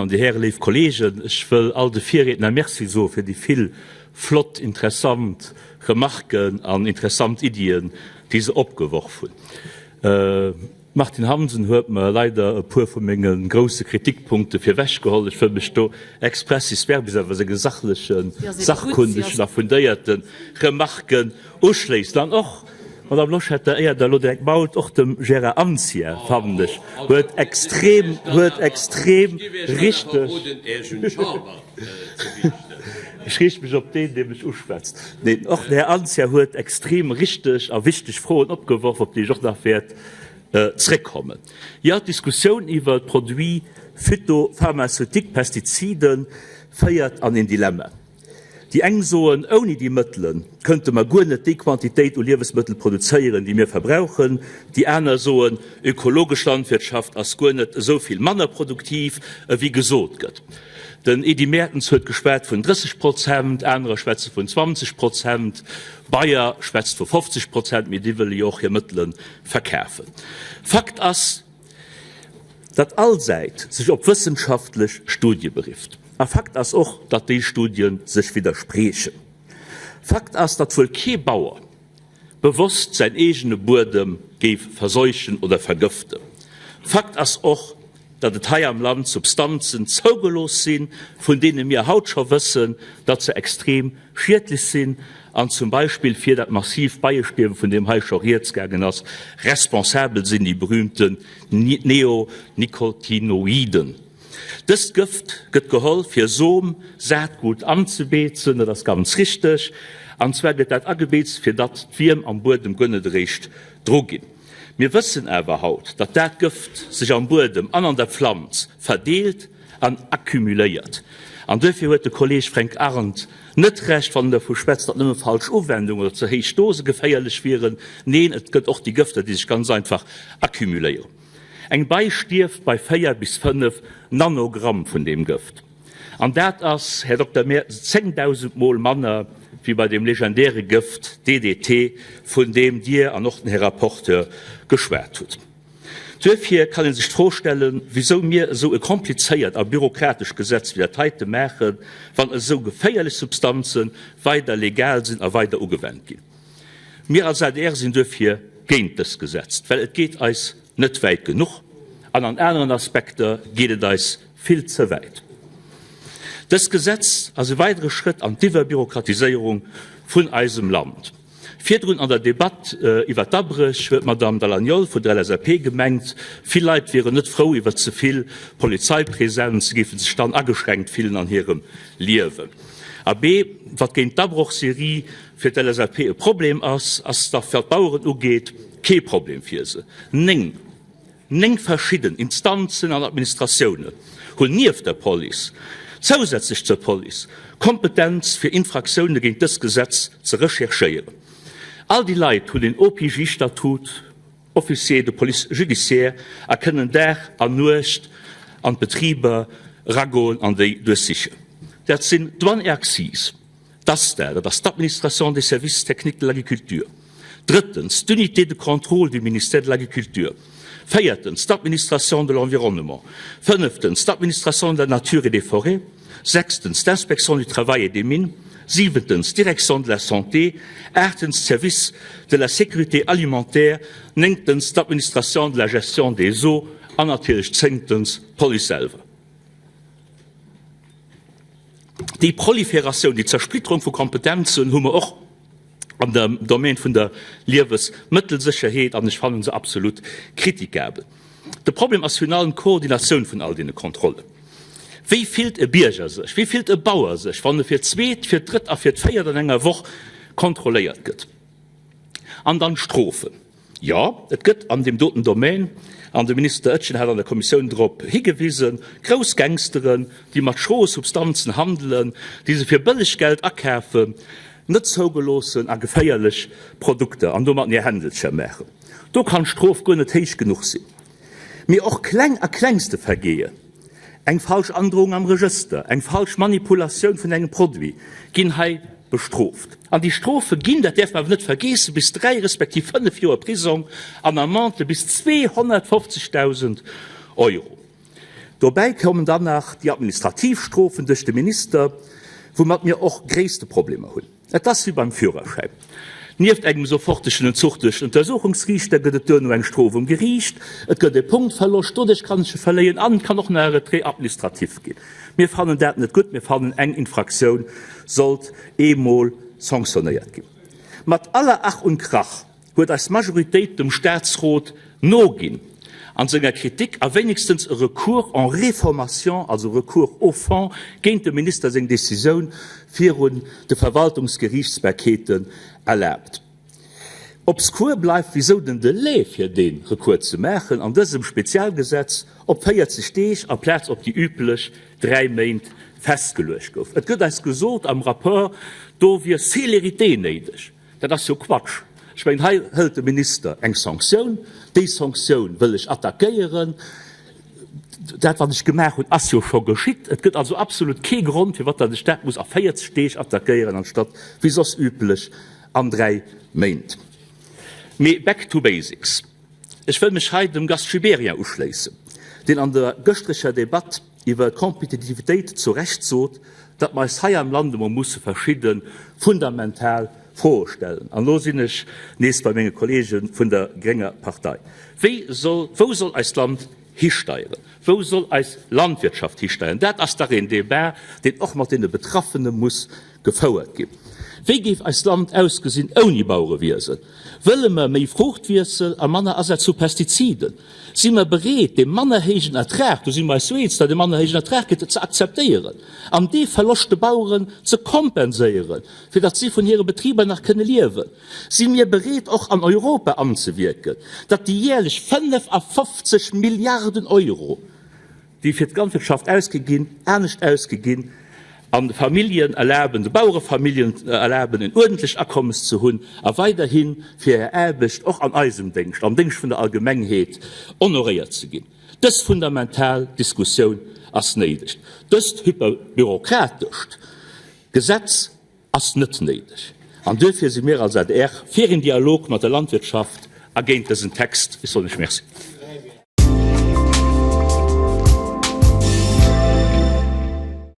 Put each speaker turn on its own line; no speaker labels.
Dammen an Dir Hären, léif Kolleegen, ech wëll all de Virriedner Merci soe fir déi vill flott, interessant Remarken an interessant Iddien, déi se opgeworf hunn. D'Martine Hansen huet mer leider e puer vu menge grousse Kritikpunkte virwechgeholl. Ech wëll mech do expressis verbis awer senge sachlechen, sachkundegen a fundéierte Remarken uschléissen. An och, Madame Loschetter, éier Der elo direkt mault, och dem Gérard Anzia, fannen ech, huet extrem, huet extrem richteg, ech riichte mech op deen, dee mech uschwätzt, neen, och den Här Anzia huet extrem richteg a wichteg Froen opgeworf, op déi ech och nach wäert Zréckkommen. Jo, d'Diskussioun iwwer d'Produits phytopharmaceutiques, Pestiziden, féiert an een Dilemma. Déi eng soen, ouni déi Mëttele kënnte mer guer net déi Quantitéit u Liewesmëttel produzéieren, déi mir verbrauchen. Déi aner soen, ökologesch Landwirtschaft ass guer net esou vill manner produktiv, ewéi gesot gëtt. Den Edy Mertens huet geschwat vun 30 Prozent, anerer schwätze vun 20 Prozent, Bayer schwätzt vu 50 Prozent, mee déi wëlle jo och hir Mëttele verkafen. Fakt ass, datt all Säit sech op wëssenschaftlech Studie berifft. A Fakt ass och, datt déi Studie sech widderspriechen. Fakt ass, datt wuel kee Bauer bewosst säin eegene Buedem géif verseuchen oder vergëften. Fakt ass och, datt et hei am Land Substanzen zougelooss sinn, vun deene mir haut scho wëssen, datt se extrem schiedlech sinn an zum Beispill fir dat massiivt Beiestierwen, vun deem hei scho rieds gaangen ass, responsabel sinn, déi berühmten Neonicotinoiden. Dëst Gëft gëtt geholl, fir Som, Saatgut, anzebeezen, dat ass ganz richteg, an zwar gëtt dat agebeezt, fir datt d'Wierm am Buedem guer net eréischt dru ginn. Mir wëssen awer haut, datt dat Gëft sech am Buedem an an der Pflanz verdeelt an accumuléiert. An duerfir huet de Kolleeg Fränk Arndt net Recht, wann en dervu schwätzt, datt nëmme falsch Uwendung oder ze héich Dose geféierlech wieren. Neen, et gëtt och déi Gëfter, déi sech ganz einfach accumuléieren. Eng Bei stierft bei 4 bis 5 Nanogramm vun deem Gëft. An dat ass, Här Dokter Mertens, 10.000 Mol manner wéi bei deem legendäre Gëft DDT, vun deem Dir an och den Här Rapporteur geschwat hutt. Duerfir kann ee sech d'Fro stellen, wisou mir esou e komplizéiert a bürokratesch Gesetz wéi dat heite maachen, wann esou geféierlech Substanze weider legal sinn a weider ugewennt ginn. Mir als adr sinn duerfir géint dëst Gesetz, well et geet eis net wäit genuch an an aneren Aspekter geet et eis vill ze wäit. Dëst Gesetz ass e weidere Schrëtt an d'Iwwerbürokratiséierung vun eisem Land. Virdrun an der Debatt iwwer d'Abréch huet d'Madamm Dall'Agnol vun der LSAP gemengt, vill Leit wieren net frou iwwer ze vill Polizeipräsenz, se géife sech dann ageschränkt fillen an hirem Liewen. Abee, wat géint d'Abrochserie fir d'LSAP e Problem ass, ass da wat d'Baueren ugeet kee Problem fir se. 9, 9 verschidden Instanzen an Administratiounen hunn nieft der Police, zousätzlech zur Police, Kompetenz fir Infraktioune géint dëst Gesetz ze recherchéieren. All déi Leit hunn een OPJ-Statut, Officier de police judiciaire, a kënnen Dag an Nuecht an d'Betriber eragoen an déi duerchsichen. Dat sinn Douane et Accises, D'ASTA, dat ass d'Administration des services techniques de l'agriculture. Drëttens, d'Unité de contrôle du ministère de l'Agriculture. Véiertens, d'Administration de l'environnement. Fënneftens, d'Administration de la nature et des forêts. Sechstens, d'Inspection du travail et des mines. Siwentens, d'Direction de la santé. Aachtens, d'Service de la sécurité alimentaire. Néngtens, d'Administration de la gestion des eaux. An natierlech zéngtens, d'Police selwer. Déi Proliferatioun, déi Zersplitterung vu Kompetenzen hu mer och an dem Domaine vun der Liewesmëttelsécherheet, an ech fanne se absolut kritikabel. De Problem ass virun allem d'Koordinatioun vun all deene Kontrollen. Wéi fillt e Bierger sech, wéi fillt e Bauer sech, wann e fir d'zweet, fir d'drëtt a fir d'véiert an enger Woch kontrolléiert gëtt? An dann d'Strofen. Jo, et gëtt an deem doten Domän, an de Minister Etgen hat an der Kommissioun drop higewisen, grouss Gangsteren, déi mat schroe Substanzen handelen, déi se fir bëlleg Geld akafen, net zougeloossen a geféierlech Produkter an domatten hir Händelcher maachen. Do kann d'Strof guer net héich genuch sinn. Mee och kleng a klengste Vergehen, eng falsch Androung am Regëster, eng falsch Manipulatioun vun engem Produit, ginn hei bestrooft. An déi Strofe ginn, dat däerf mer awer net vergeessen, bis 3 respektiv 5 Joer Prisong an Amendë bis 250.000 Euro. Dobäi kommen dann nach déi administrativ Strofen duerch de Minister, woumat mir och gréisste Problemer hunn. Et ass wéi beim Führerschäin, Nieft engem sofortegen Entzuch duerch den Untersuchungsriichter gëtt et duerno eng Strof um Geriicht, et gëtt e Punktverloscht, doduerch kann ech e verléien an et kann och nach e Retrait administratif ginn. Mir fannen dat net gutt. Mir fannen, eng Infraktioun sollt eemol sanktionéiert ginn. Mat aller Ach und Krach huet eis Majoritéit dem Staatsrot noginn an senger Kritik a wéinegstens e Recours en réformation, also Recours au fond, géint dem Minister seng Décisioun virun de Verwaltungsgeriichtsbarkeeten erlaabt. Obskur bleift, wisou den Delai fir dee Recours ze maachen an dësem Spezialgesetz op 40 Deeg amplaz op déi üblech 3 Méint festgeluecht gouf. Et gëtt eis gesot am Rapport, do wier Célérité néideg. Dat ass jo Quatsch. Ech mengen, hei hëlt de Minister eng Sanktioun. Déi Sanktioun wëll ech attackéieren. Dat, wat ech gemaach hunn, ass jo scho geschitt. Et gëtt also absolut kee Grond, firwat datt ech dat muss a 40 Deeg attackéieren, anstatt wéi soss üblech an 3 Méint. Mee back to basics. Ech wëll mech hei dem Gast Gibéryen uschléissen, deen an der gëschtreger Debatt iwwer d'Kompetitivitéit zu Recht sot, datt mer eis hei am Land emol musse verschidde fundamental Froe stellen. An elo sinn ech nees bei menge Kollege vun der grénger Partei. Wéi soll, wou soll eist Land histeieren? Wou soll eis Landwirtschaft histeieren? Dat ass dach een Débat, deen och mat deene Betraffene muss gefouert ginn. Wéi géif eist Land ausgesinn ouni Bauerewiesen? Wëlle mer méi Fruuchtwiessel a manner Asaz vu Pestiziden? Si mer bereet, dee manner héijen Ertrag, do si mer eis jo eens, datt e manner héijen Ertrag gëtt, ze akzeptéieren an dee Verloscht de Baueren ze kompenséieren, fir datt si vun hire Betriber nach kënne liewen? Si mir bereet, och an Europa anzewierken, datt déi jäerlech 55 Milliarden Euro, déi fir d'Landwirtschaft ausgi ginn, anescht ausgi ginn an de Familljen erlaben, de Bauerefamilljen erlaben, en uerdentlecht Akommes ze hunn a weiderhi fir hir Aarbecht och an eisem Déngscht, am Déngscht vun der Allgemengheet, honoréiert ze ginn. Dës fundamental Diskussioun ass néideg. Dëst hyperbürokratescht Gesetz ass net néideg. An duerfir si mir als adr fir een Dialog mat der Landwirtschaft a géint dësen Text. Ech soen lech Merci.